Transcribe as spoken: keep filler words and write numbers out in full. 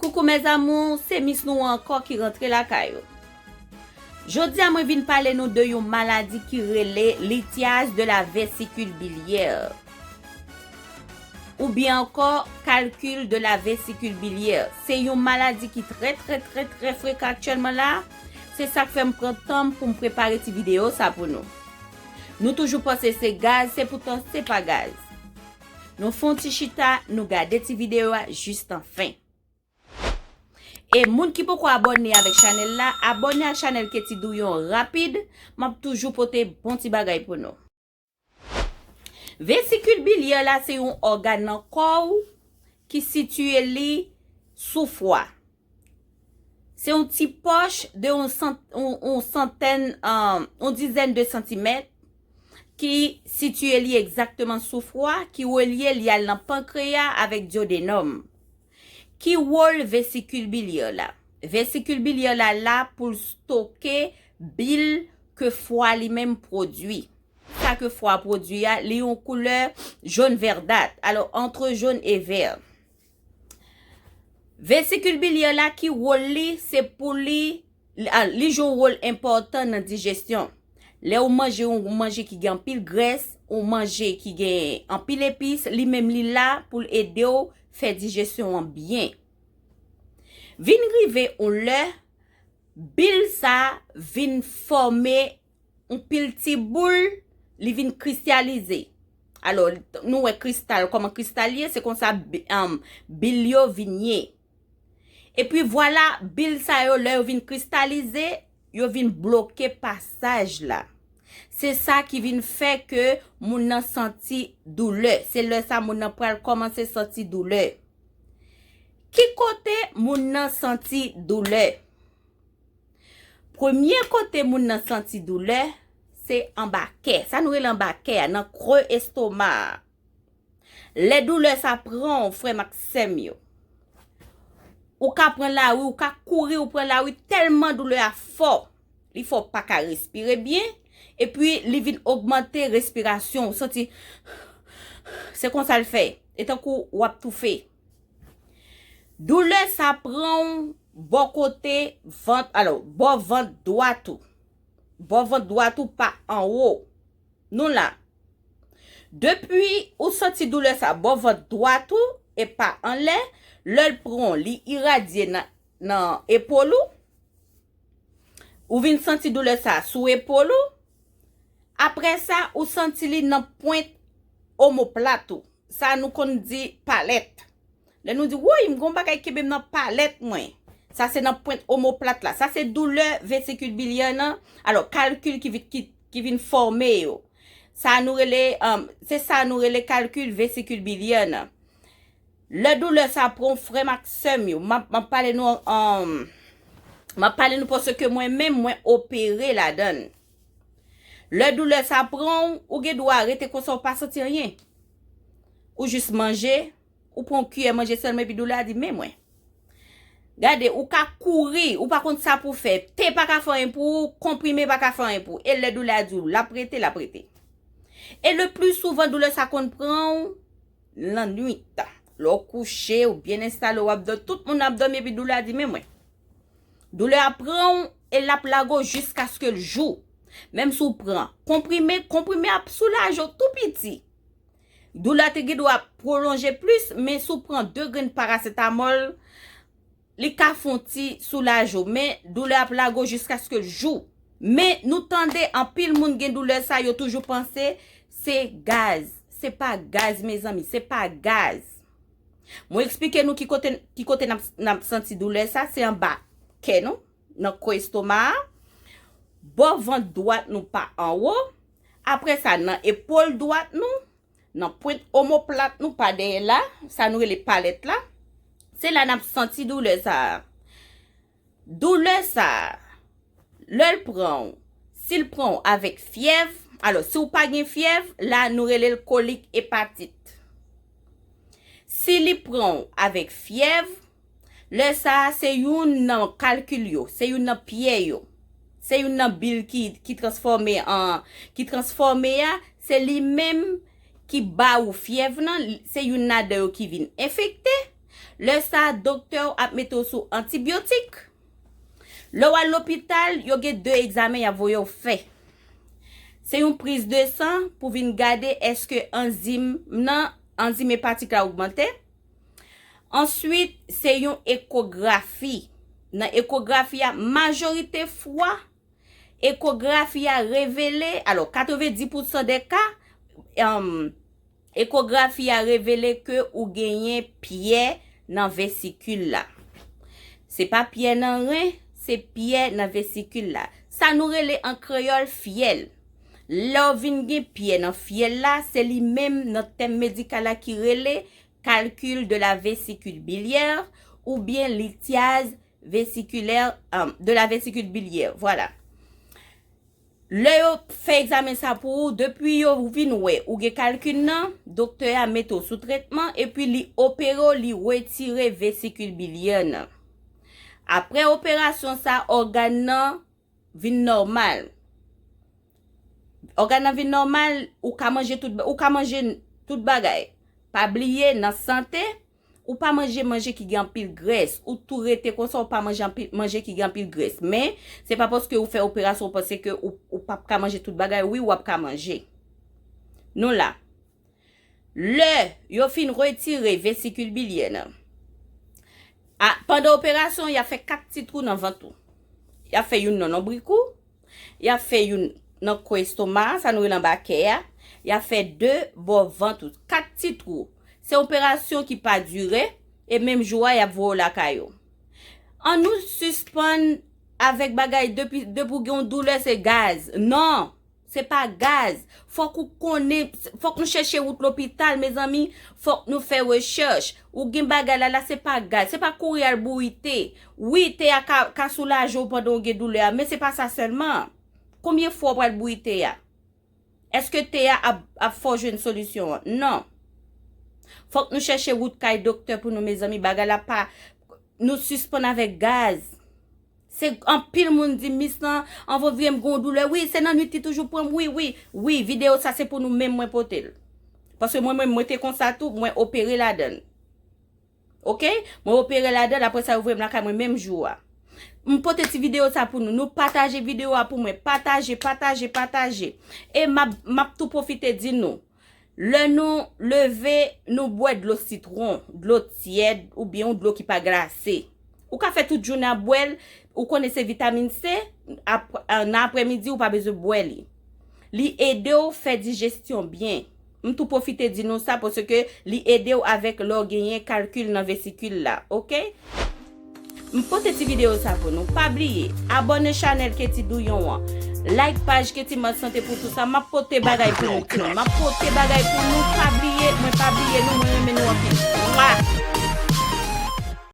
Coucou mes amours, se Miss nou ankò ki rantre lakay ou. Jodi a mwen vin pale nou de yon maladi ki rele lithyase de la vésicule biliaire oubyen ankò calcul de la vésicule biliaire. Se yon maladi ki trè, trè, trè, trè frekan aktyèlman la. Se sa k fè m pran tan m pou m prepare ti videyo sa pou nou. Nou toujou panse se gaz, se poutan se pa gaz. Nou fè yon ti chita, nou gade ti videyo a jis nan fen. E moun ki poko abòne avèk chanèl la, abòne ak chanèl Ketty Douyon rapid, m ap toujou pote bon ti bagay pou nou. Vésicule biliaire la se yon ògàn nan kò w ki sitiye li sou fwa. Se yon ti pòch de yon sant, yon, yon santèn, um, yon dizèn de santimèt ki sitiye li egzakteman sou fwa, ki relye li al nan pankreya avèk dyodenòm. Ki wòl vésicule biliaire la? Vésicule biliaire la la pou l stoke bil ke fwa li menm pwodui. Sa ke fwa pwodui a, li yon koulè jòn vèdat. Alò, entre jaune et vert. Vésicule biliaire la, ki wòl li? Se pou li, li, a, li jwe yon wòl enpòtan nan dijesyon. Lè ou manje yon manje ki gen anpil grès, yon manje ki gen anpil epis, li menm li la pou l ede w fè dijesyon an byen. Vin rive yon lè, bil sa vin fòme yon pil ti boul, li vin kristalize. Alò, nou wè kristal, kòman kristal ye, se konsa bi-, um, bil yo vin ye. Epi vwala, bil sa yo, lè yo vin kristalize, yo vin bloke pasaj la. Se sa ki vin fè ke moun nan santi doulè. Se lè sa moun nan pral kòmanse santi doulè. Ki kote moun nan santi doulè? Premye kote moun nan santi doulè, se anba kè. Sa nou rele anba kè a, nan kre estoma a. Lè doulè sa pran w, frè m ak sè m yo, ou ka pran lari, ou ka kouri, ou pran lari, tèlman doulè a fò. Li fè w pa ka respire byen, epi li vin ogmante respirasyon w. Santi, se konsa l fè. E tankou w ap toufe. Doulè sa pran w bò kote vant, alò, bò vant dwat ou. Bò vant dwat ou pa anwo. Nou la. Depi ou santi doulè sa bò vant dwat ou e pa anlè, lè l pran w, li iradye nan, nan epòl ou. Ou vin santi doulè sa sou epòl ou. Apre sa, ou santi li nan pwent omoplat ou. Sa nou konn di palèt. Lè nou di, "Woy, m gon bagay kenbe m nan palèt mwen." Sa se nan pwent omoplat la. Sa se doulè vésicule biliaire nan. Alò, kalkil ki, vi- ki, ki vin fòme yo. Sa nou rele, um, se sa nou rele kalkil vésicule biliaire nan. Lè doulè sa pran w, frè m ak sè m yo, m ap, m ap pale nou, um, m ap pale nou paske mwen menm, mwen opere ladan l. Lè doulè sa pran w, ou gen dwa rete konsa, ou pa santi anyen. Ou jis manje, ou pran yon kiyè manje sèlman, epi doulè a di, "Men mwen." Gade, ou ka kouri, ou pa konn sa pou fè. Te pa ka fè anyen pou ou, konprime pa ka fè anyen pou ou. E lè doulè a di w, l ap rete, l ap rete. E le pli souvan, doulè sa konn pran w lannwit. Lè w kouche, ou byen enstale, w ap dòmi, tout moun ap dòmi, epi doulè a di, "Men mwen." Doulè a pran w e l ap lage w jiskaske l jou. Menm si w pran konprime, konprime ap soulaje w tou piti. Doulè a te gen dwa pwolonje plis, men si w pran de grenn parasetamòl, li ka fè w ti soulaje w, men doulè ap lage w jiskaske l jou. Men nou tande anpil moun gen doulè sa, yo toujou panse se gaz. Se pa gaz, mezanmi, se pa gaz. Mwen eksplike nou ki kote, ki kote n ap, n ap santi doulè sa, se anba kè nou, nan kwen estoma a, bò vant dwat nou pa anwo, apre sa nan epòl dwat nou, nan pwent omoplat nou pa dèyè la, sa nou rele palèt la, se la n ap santi doulè sa a. Doulè sa a, lè l pran w, si l pran w avèk fyèv, alò, si w pa gen fyèv, la nou rele l kolik epatit. Si li pran w avèk fyèv, lè sa a, se youn nan kalkil yo, se youn nan pyè yo, se youn nan bil ki, ki transfòme an, ki transfòme a, se li menm ki ba ou fyèv nan, se youn ladan yo ki vin enfekte. Lè sa, doktè w ap mete w sou antibyotik. Lè w al lopital, yo gen de egzamen y ap voye w fè. Se yon priz de san pou vin gade èske anzim nan, anzim epatik la ogmante. Answit, se yon ekografi. Nan ekografi a, majorite fwa, ekografi a revele, alò, katrevenndis pousan de ka, um, ekografi a revele ke ou genyen pyè nan vesikil la. Se pa pyè nan ren, se pyè nan vesikil la. Sa nou rele an kreyòl fyèl. Lè w vin gen pyè nan fyèl la, se li menm nan tèm medikal la ki rele calcul de la vésicule biliaire oubyen lithyase vésikilyè, um, de la vésicule biliaire, vwala. Lè yo fè egzamen sa pou ou, depi yo vin wè ou gen kalkil nan, doktè a mete w sou tretman, epi li opere w, li retire vesikil bilyè nan. Apre operasyon sa, ògàn nan vin nòmal. Ògàn nan vin nòmal, ou ka manje tout, ou ka manje tout bagay. Pa bliye, nan sante, ou pa manje manje ki gen anpil grès. Ou tou rete konsa, ou pa manje anpil, manje ki gen anpil grès. Men, se pa paske ou fè operasyon, ou panse ke ou, ou p ap ka manje tout bagay. Wi, w ap ka manje. Nou la. Lè yo fin retire vesikil bilyè nan, a, pandan operasyon, y ap fè kat ti twou nan vant ou. Y ap fè youn nan nonbrik ou, y ap fè youn nan kwen estoma, sa nou rele anba kè a, y ap fè de bò vant ou, kat ti twou. Se operasyon ki pa dire, e menm jou a, y ap voye w lakay ou. An nou sispann avèk bagay depi, depi w gen yon doulè, se gaz. Non! Se pa gaz. Fòk ou konnen, fòk nou chèche wout lopital, mezanmi. Fòk nou fè rechèch. Ou gen bagay la, la se pa gaz. Se pa kouri al bouyi te. Wi, te a ka, ka soulaje w pandan w gen doulè a, men se pa sa sèlman. Konbyen fwa w pral bouyi te a? Èske te a ap, ap fè w jwenn solisyon an? Non. Fòk nou chèche wout kay doktè pou nou, mezanmi. Bagay la pa, nou sispann avèk gaz. Se anpil moun di, "Miss lan, anvan vre m gen yon doulè." Wi, se nan nwit li toujou pran m. Wi, wi, wi, videyo sa se pou nou menm mwen pote l. Paske mwen menm, mwen te konsa tou, mwen opere ladan l. Oke? Mwen opere ladan l, apre sa yo voye m lakay mwen menm jou a. M pote ti videyo sa pou nou. Nou pataje videyo a pou mwen. Pataje, pataje, pataje. E m ap, m ap tou pwofite di nou, lè nou leve, nou bwè dlo sitwon, dlo tyèd, oubyen yon dlo ki pa glase. Ou ka fè tout jounen ap bwè l, ou konnen se vitamin C, ap-, nan aprèmidi ou pa bezwen bwè li. Li ede w fè dijesyon byen. M tou pwofite di nou sa paske li ede w avèk lè w genyen kalkil nan vesikil la, oke? M pote ti videyo sa pou nou. Pa bliye, abòne chanèl Katie Douyon an. Like paj Katie Mans Sante pou tout sa. M ap pote bagay pou nou, timoun. M ap pote bagay pou nou. Pa bliye, mwen